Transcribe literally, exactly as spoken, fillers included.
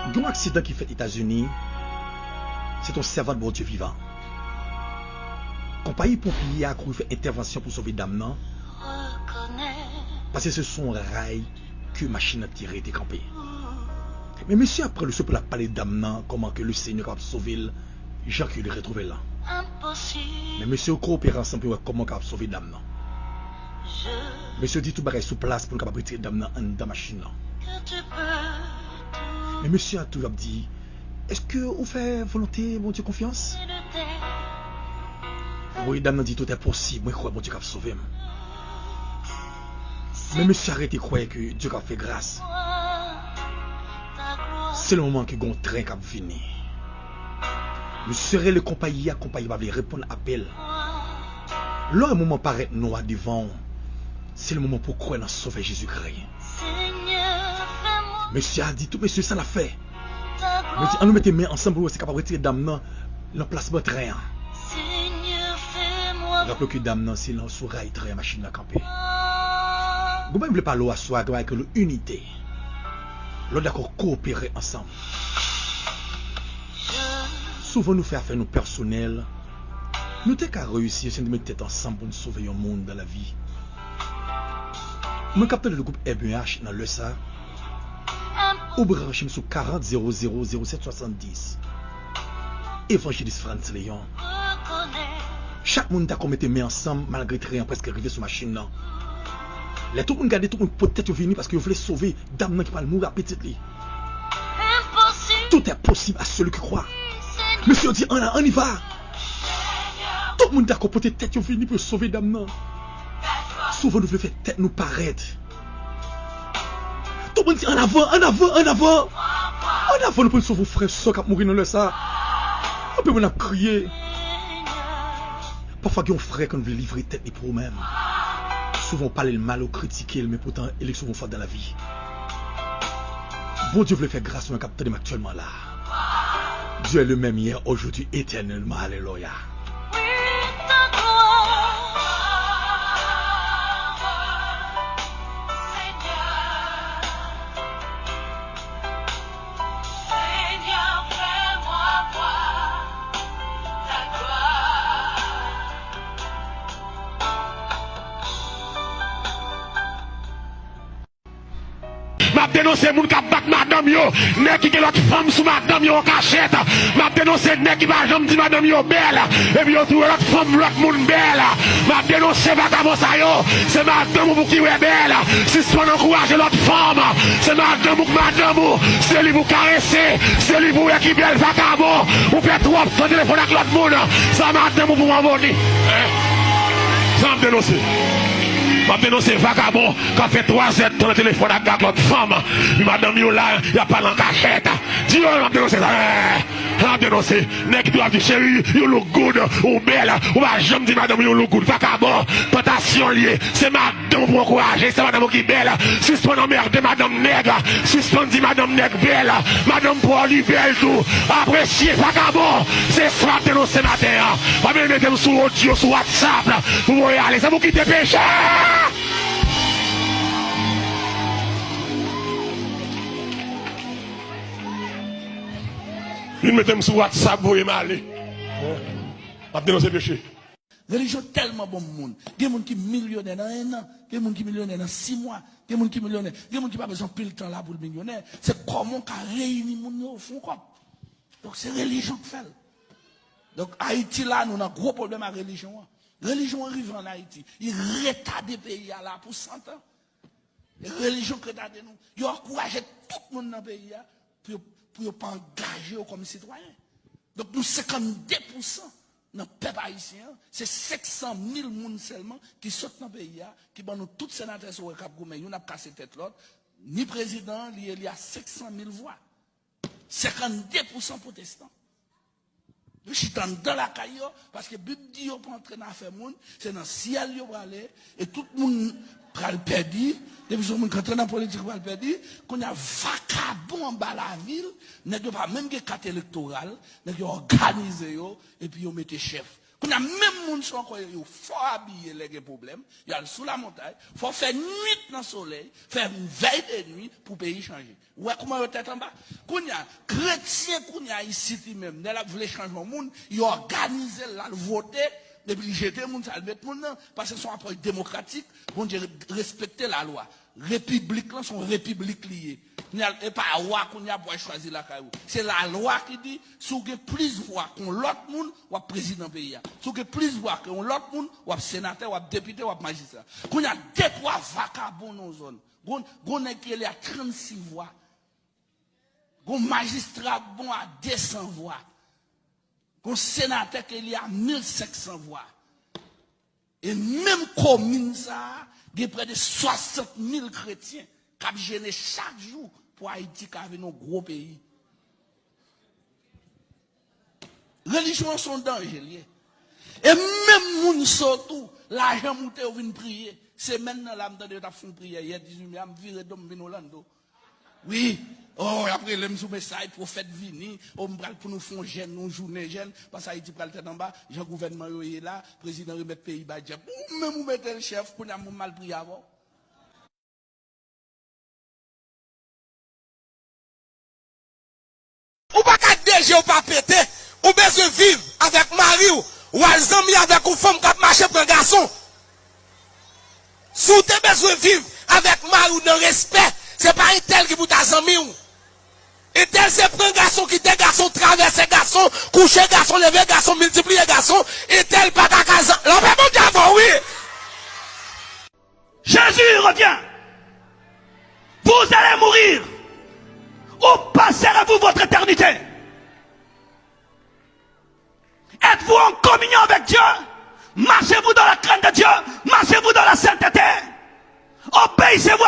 Gen yon aksidan ki fèt Etazini, se t yon sèvant Bondye vivan. Konpayi ponpye a kouri fè entèvansyon pou sove dam nan, paske se sou yon ray ke machin nan te rete kanpe. Men mesye a pran leson pou l ap pale dam nan, kòman ke Lesenyè kapab sove l, jan ke li retwouve l lan. Men mesye yo kowopere ansanm pou yo wè kòman yo kapab sove dam nan. Mesye yo di tout bagay sou plas pou nou kapab retire dam nan anndan machin nan. Men mesye a toujou ap di, èske ou fè volonte Bondye konfyans? Wi, dam nan di tout est possible, mwen kwè Bondye k ap sove m. Men mesye a rete kwè ke Dye k ap fè gras. Se le moman ke gon tren k ap vini. Misye rele konpayi a, konpayi a pa vle reponn apèl. Lè w wè moman parèt nwa devan w, se le moman pou w kwè nan Sovè Jezikri. Mesye a di tout mesye sa n ap fè. Yo di, ann nou mete men ansanm pou nou wè si kapab retire dam nan nan plasman tren an. Raple w ke dam nan se nan sou ray tren an machin nan kanpe. Gon bagay m vle pale w aswè a, gon bagay ki rele inite. Lè w dakò kowopere ansanm. Souvan nou fè afè nou pèsonèl, nou te ka reyisi si n te met tèt ansanm pou n sove yon moun nan lavi. Mwen k ap tande le gwoup M E H nan lè sa, ou branche m sou karant zewo zewo zewo sèt swasanndis. Evanjelis Frantz Léon. Chak moun dakò mete men ansanm malgre tren an prèske rive sou machin nan. Lè tout moun gade, tout moun pote tèt yo vini paske yo vle sove dam nan ki pral mouri ak pitit li. Tout est possible à celui qui croit. Mesye yo di, ann, ann y va. Tout moun dakò pote tèt yo vini pou yo sove dam nan. Souvan nou vle fè tèt nou parèt. Tout moun di, ann avan, ann avan, ann avan. Ann avan nou pou n sove yon frè sè k ap mouri nan lè sa. Anpil moun ap kriye. Pafwa gen yon frè ke nou vle livre tèt li pou ou menm. Souvan w pale l mal, ou kritike l, men poutan e li k sove yon fwa dan lavi. Bondye vle fè gras pou mwen k ap tande m aktyèlman la. Dieu est le même hier, aujourd'hui, éternellement. Alelouya. M ap denonse moun k ap bat madanm yo, nèg ki gen lòt fanm sou madanm yo an kachèt. M ap denonse nèg ki pa janm di madanm yo bèl, epi yo twouve lòt fanm, lòt moun bèl. M ap denonse vakabon sa yo. Se madanm ou pou ki wè bèl. Sispann ankouraje lòt fanm. Se madanm ou k madanm ou. Se li pou karese. Se li pou wè ki bèl vakabon. Ou pè twòp tan telefòn ak lòt moun. Sa madanm ou pou manmoni. Hein? Sa m ap denonse. M ap denonse vakabon k ap fè twa zè tan nan telefòn ak, ak lòt fanm. Epi madanm yo la, y ap pale an kachèt. Di yo, m ap denonse sa. Hein? M ap denonse. Nèg ki tou ap di, cheri, you look good, ou bèl. Ou pa janm di madanm ou you look good. Vakabon, tantasyon l ye. Se madanm ou pou ankouraje, se madanm ou ki bèl. Sispann anmède madanm nèg. Sispann di madanm nèg bèl. Madanm pa w li bèl tou. Apresye, vakabon. Se sa m ap denonse maten an. Pa vin mete m sou odyo, sou WhatsApp pou voye ale. Se pou kite peche. Vin mete m sou WhatsApp, voye m ale. M ap denonse peche. Relijyon tèlman bon moun. Gen moun ki milyonè nan en an. Gen moun ki milyonè nan sis mwa. Gen moun ki milyonè. Gen moun ki pa bezwen anpil tan la pou l milyonè. Se kòman w ka reyini moun yo fè yon kòb. Donk, se relijyon k fè l. Donk, Ayiti la, nou nan gwo pwoblèm ak relijyon an. Relijyon an rive ann Ayiti. Li retade peyi a la pou san tan. E relijyon k retade nou. Yo ankouraje tout moun nan peyi a pou yo, pou yo pa angaje yo kòm sitwayen. Donk, nou senkannde pousan nan pèp ayisyen an, se senk san mil moun sèlman ki sot nan peyi a, ki ban nou tout senatè sa w wè k ap goumen, youn ap kase tèt lòt, ni prezidan an, li eli a senk san mil vwa. Senkannde pousan pwotestan. Yo chita anndan lakay yo, paske Bib di yo pa antre nan afè moun, se nan syèl yo prale, e tout moun pral pèdi, depi se yon moun k antre nan politik pral pèdi, kounye a vakabon anba lavil, nèg yo pa menm gen kat elektoral, nèg yo òganize yo, epi yo mete chèf. Kounye a, menm moun sa ankò yo, yo fò abiye lè gen pwoblèm, yo al sou lamontay, fò fè nwit nan solèy, fè vèy de nwi pou peyi chanje. Ou wè kouman yo tèt anba? Kounye a, kretyen kounye a isit li menm, lè l ap vle chanje yon moun, yo òganize l, l al vote, epi l jete moun sa, l met moun nan, paske se yon apwòch demokratik, Bondye re-, respekte lalwa. Repiblik lan se yon repiblik li ye. Kounye a, e pa wa kounye a pou al chwazi lakay ou. Se lalwa ki di, si w gen plis vwa ke yon lòt moun, w ap prezidan peyi a. Si w gen plis vwa ke yon lòt moun, w ap senatè, w ap depite, w ap majistra. Kounye a, de twa vakabon nan yon zòn. Gon, gon nèg ki rele a trannsis vwa. Gon majistra bon a de san vwa. Gon senatè ki rele a mil senk san vwa. E menm komin sa a, gen prè de swasant mil kretyen k ap jene chak jou pou Ayiti ka vin yon gwo peyi. Relijyon an se yon danje l ye. E menm moun sa tou, lajan moute yo vin priye. Semèn nan la, m tande yo t ap fè yon priyè yè dizuit me a, m vire do m vin Orlando. Wi. Oh, y ap rele m sou mesaj, pwofèt vini. Oh, m pral pou nou fè yon jèn, yon jounen jèn, paske Ayiti pral tèt anba, jan gouvènman yo ye la, prezidan remèt peyi bay dyab. Ou menm ou mete l chèf, kounye a m al priye avè w. Ou pa ka D G ou pa pete. Ou bezwen viv avèk mari w, w al zanmi avèk yon fanm k ap mache pran gason. Si w te bezwen viv avèk mari w nan respè, se pa entèl ki pou ta zanmi w. Entèl se pran gason, kite gason, travèse gason, kouche gason, leve gason, miltipliye gason. Entèl pa ta ka zan-, lapè Bondye avè w, wi. Jésus revient. Vous allez mourir. Où passerez-vous votre éternité? Êtes-vous en communion avec Dieu? Marchez-vous dans la crainte de Dieu? Marchez-vous dans la sainteté? Obéissez-vous